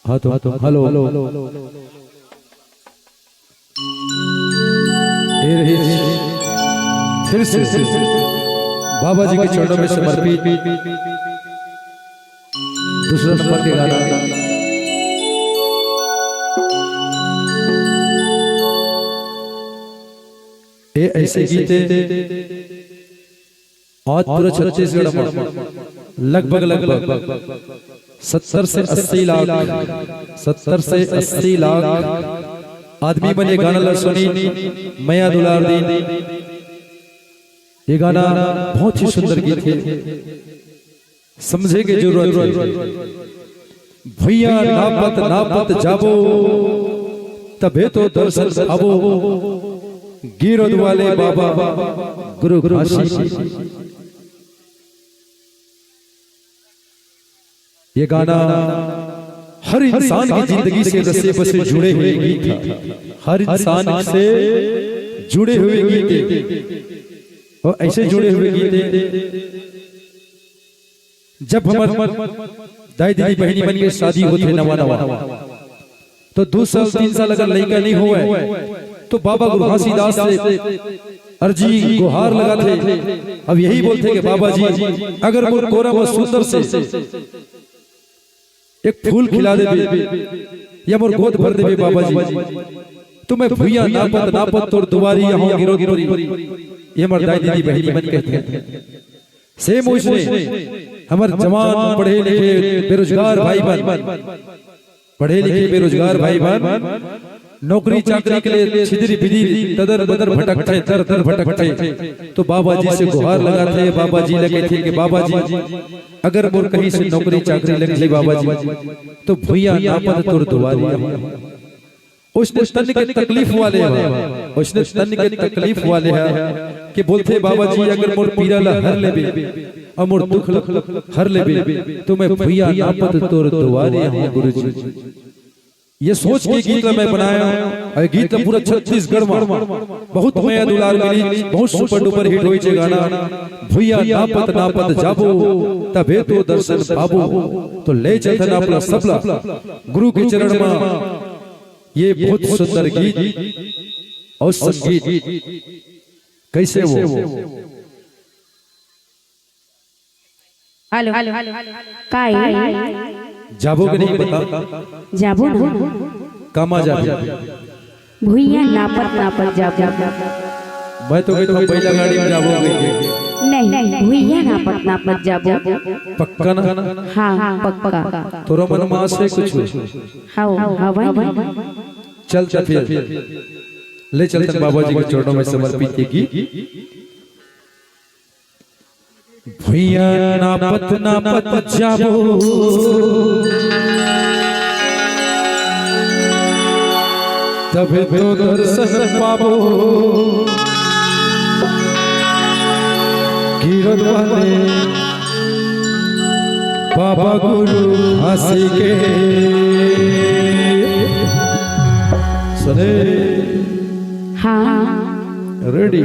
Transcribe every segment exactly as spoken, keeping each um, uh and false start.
हाँ तो, हेलो। ये रही फिर से बाबा जी के चरणों में समर्पित दूसरा नंबर के गाना। ये ऐसे गीत है, आज पूरा छत्तीसगढ़ में लगभग, लगभग सत्तर से अस्सी लाख, सत्तर से अस्सी लाख आदमी मन ये गाना ला सुनी, मया दुलार दी। ये गाना बहुत ही सुंदर गीत है, समझे के जरूरत है। भुइयां नापत नापत जाबो, तभे तो दर्शन पाबो। गिरोद वाले बाबा गुरु घासी। ये गाना हर इंसान की जिंदगी से रस्से बसे जुड़े हुए गीत है। हर इंसान से जुड़े हुए गीत है। और ऐसे जुड़े हुए गीत है, जब हमर दाई दीदी बहिनी मन के शादी होथे नवा नवा, तो दू साल तीन साल अगर लइका नहीं होवय, तो बाबा गुरु घासीदास से अर्जी गुहार लगाथे। अब यही बोलथे कि बाबा जी, अगर मोर कोरा में सुंदर से एक फूल खिला देबे या मोर गोद भर देबे बाबा जी, तो मैं भुइयां नापत नापत तोर दुआरी आहूं गिरोद परी। ये हमर दाई दीदी बहिनी मन कहथे। सेम वइसने हमर जवान पढ़े लिखे बेरोजगार भाई बन, पढ़े लिखे बेरोजगार भाई बन नौकरी चाकरी के लिए छिदरी बिदरी तदर बदर भटकथे, दर दर भटकथे, तो बाबा जी से गुहार लगाथे, बाबा जी ला कहथे कि बाबा जी, अगर मोर कहीं से नौकरी चाकरी लग जाए बाबा जी, तो भुइयां नापत तोर दुआरी। उसने तन के तकलीफ वाले हा, उसने तन के तकलीफ वाले हा कि बोलथे, बाबा जी, अगर मोर पीरा ला हर लेबे, अउ मोर दुख ला हर लेबे, तो मैं भुइयां नापत तोर दुआरी आहूं गुरु जी। ये सोच के गीत ला मैं बनाया हूं, अउ ये गीत ला पूरा छत्तीसगढ़ में बहुत मया दुलार मिली, बहुत सुपर डुपर हिट होइस ये गाना। भुइयां नापत नापत जाबो, तभे तो दर्शन पाबो। तो ले चलथन आप ला सबला गुरु के चरण में। ये बहुत सुंदर गीत और संगीत। कैसे वो? हेलो। काय? जाबो कि नहीं बता? जाबो ना। कामा जाबो? भुइयां नापत नापत जाबो। मैं तो कहता हूँ बैला गाड़ी में जाबो कहिके। नहीं, भुइयां नापत नापत जाबो। पक्का ना? हाँ, पक्का। तोरो मन में आस हे कुछ? हाँ, हवा नहीं। चल तो फिर, ले चलथन बाबा जी के चरणों में समर्पित ये गीत। भुइयां नापत नापत जाबो, तभे तो दर्शन पाबो। गिरोद वाले बाबा गुरु घासी के। सुने? हाँ। रेडी।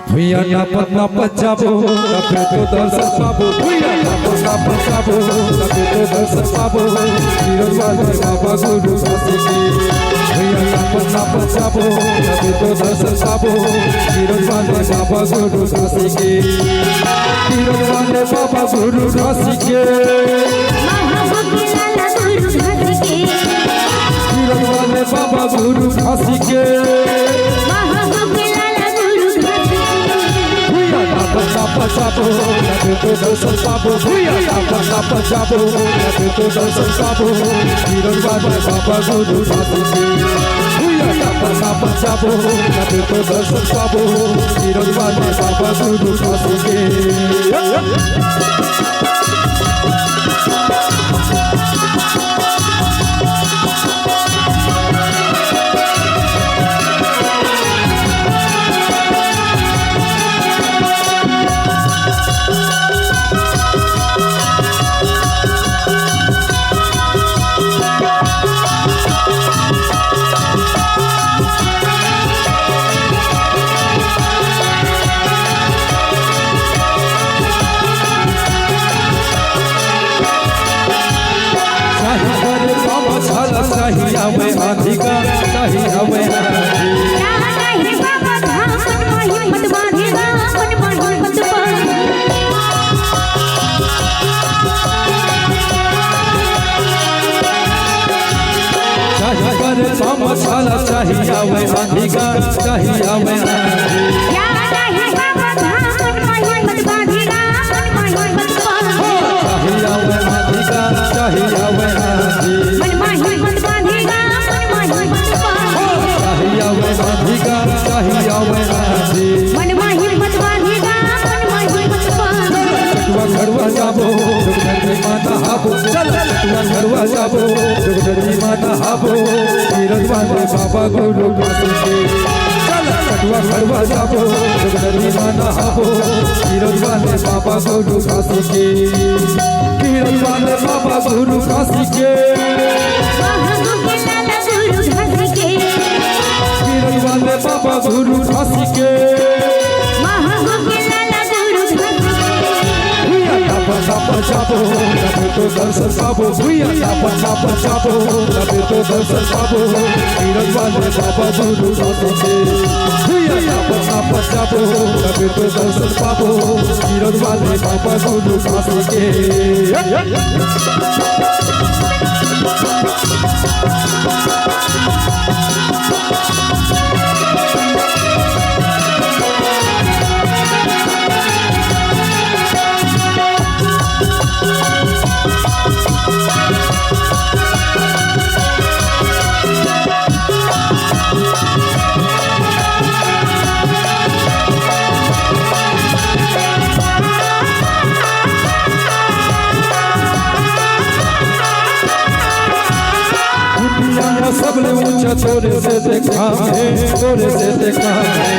भुइयां नापत नापत जाबो, तभे तो दर्शन पाबो। भुइयां नापत नापत जाबो, तभे तो दर्शन पाबो। गिरोद वाले बाबा गुरु घासी के। भुइयां नापत नापत जाबो, तभे तो दर्शन पाबो। गिरोद वाले बाबा गुरु घासी के। गिरोद वाले बाबा गुरु घासी के। गिरोद वाले बाबा गुरु घासी के। भुइयां नापत नापत जाबो, तभे तो दर्शन पाबो। भुइयां नापत नापत जाबो, तभे तो दर्शन पाबो। गिरोद वाले बाबा गुरु घासी के। भुइयां नापत नापत जाबो, तभे तो दर्शन पाबो। गिरोद वाले बाबा गुरु घासी के। हवे आंधी का, चाही हवे आंधी। या नहीं बाबा धाम, मन माही मत बांधेगा, मन माही मत बांधेगा। चाही करे पाम छाला, चाही आवे आंधी का, चाही आवे आंधी। या नहीं बाबा धाम, मन माही मत बांधेगा, मन माही मत बांधेगा। चाही आवे आंधी का, चाही आवे आंधी। मन माही मत बांधेगा, मन माही मत बांधेगा। चाही आवे आंधी का, चाही आवे आंधी। मन माही मत बांधेगा, मन माही मत बांधेगा। चटुआ घड़ुआ जाबो, जगदम्बे माता हाबो। चल चटुआ घड़ुआ जाबो, जगदम्बे माता हाबो। तीरथ वाले बाबा गुरु काशी के। चल चटुआ घड़ुआ जाबो, जगदम्बे माता हाबो। तीरथ वाले बाबा गुरु काशी के। तीरथ वाले बाबा गुरु काशी के। महागुरु काशी के। तीरथ वाले बाबा गुरु काशी के। महागुरु काशी के। भुइया टापा टापा जाबो, तबे तो दर्शन पाबो। भुइया टापा टापा जाबो, तबे तो दर्शन पाबो। तीरथ वाले बाबा गुरु काशी के। भुइया टापा टापा जाबो, तबे तो दर्शन पाबो। तीरथ वाले बाबा गुरु काशी के। दुनिया में सबले ऊंचा तोरे से देखा है, तोरे से देखा है।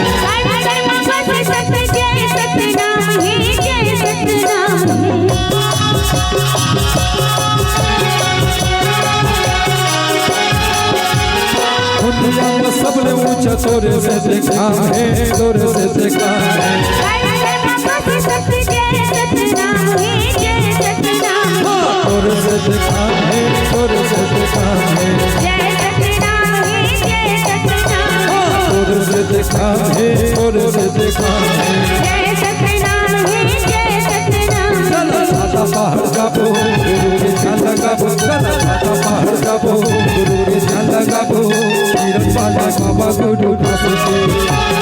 दुनिया में सबले ऊंचा तोरे से देखा है, तोरे से देखा है। तोरे से देखा है, तोरे से देखा है। तोरे से देखा है, तोरे से देखा है। चल दादा पहाड़ जाबो, गुरु के ध्यान लगाबो। चल दादा पहाड़ जाबो, गुरु के ध्यान लगाबो। तीरथ वाले बाबा गुरु काशी के।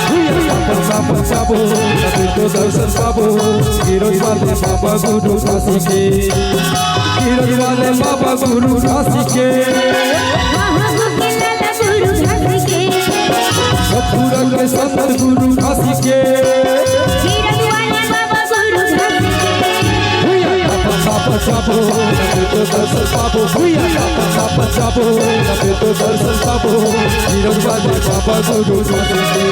भुइया टापा टापा जाबो, तबे तो दर्शन पाबो। तीरथ वाले बाबा गुरु काशी के। तीरथ वाले बाबा गुरु काशी के। महागुरु काशी के। मथुरा के संत गुरु काशी के। तीरथ वाले बाबा गुरु काशी के। भुइया टापा टापा जाबो, तबे तो दर्शन पाबो। भुइया टापा टापा जाबो, तबे तो दर्शन पाबो। तीरथ वाले बाबा गुरु काशी के।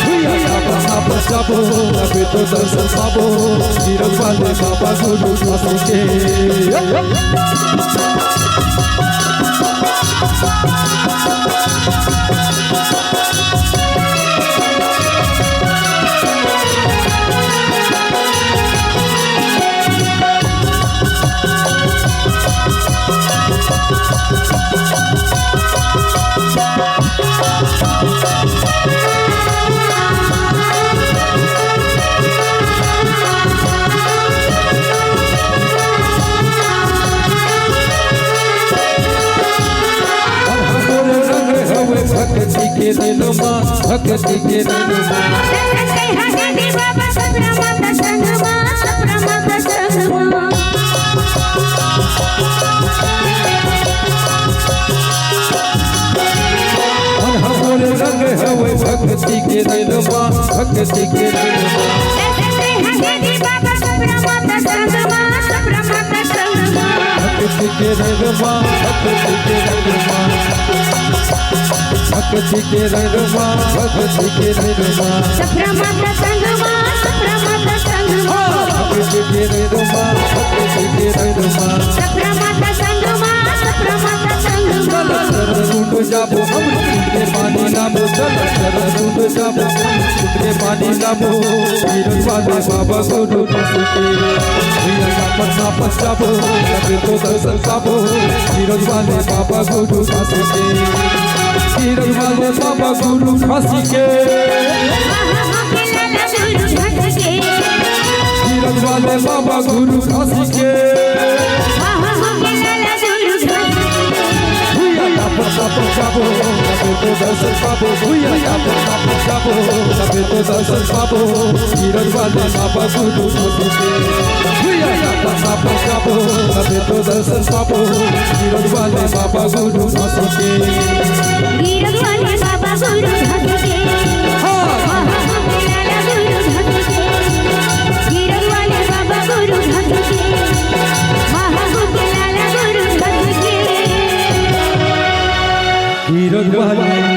भुइया टापा टापा जाबो, तबे तो दर्शन पाबो। तीरथ वाले बाबा गुरु काशी के। भक्ति के रेलमा, भक्ति के रेलमा। मन हमर रंग हवे भक्ति के रेलमा, भक्ति के रेलमा। भक्ति के रेलमा, भक्ति के रेलमा। भक्ति के रेलमा, भक्ति के रेलमा। सफरा माता संगमा, सफरा माता संगमा। भक्ति के रेलमा, भक्ति के रेलमा। सफरा माता संगमा, सफरा माता संगमा। चल चल टूट जाबो, अमृत के पानी लाबो। चल चल टूट जाबो, अमृत के पानी लाबो, गिरौद वाले बाबा गुरु काशी के। भैया का पत्ता पत्ता बो, तबे तो दर्शन पाबो, गिरौद वाले बाबा गुरु काशी के। गिरौद वाले बाबा गुरु काशी के। गिरौद वाले बाबा गुरु काशी के। भैया का पत्ता पत्ता बो, तबे तो दर्शन पाबो। भैया का पत्ता पत्ता बो, तबे तो दर्शन पाबो। गिरौद वाले बाबा गुरु काशी के। भैया का पत्ता पत्ता बो, तबे तो दर्शन पाबो। गिरौद वाले बाबा गुरु काशी के। गिरौद वाले बाबा गुरु काशी के। हाँ। महाभूत लाला गुरु काशी के। गिरौद वाले बाबा गुरु काशी के। महाभूत लाला गुरु काशी के। गिरौद वाले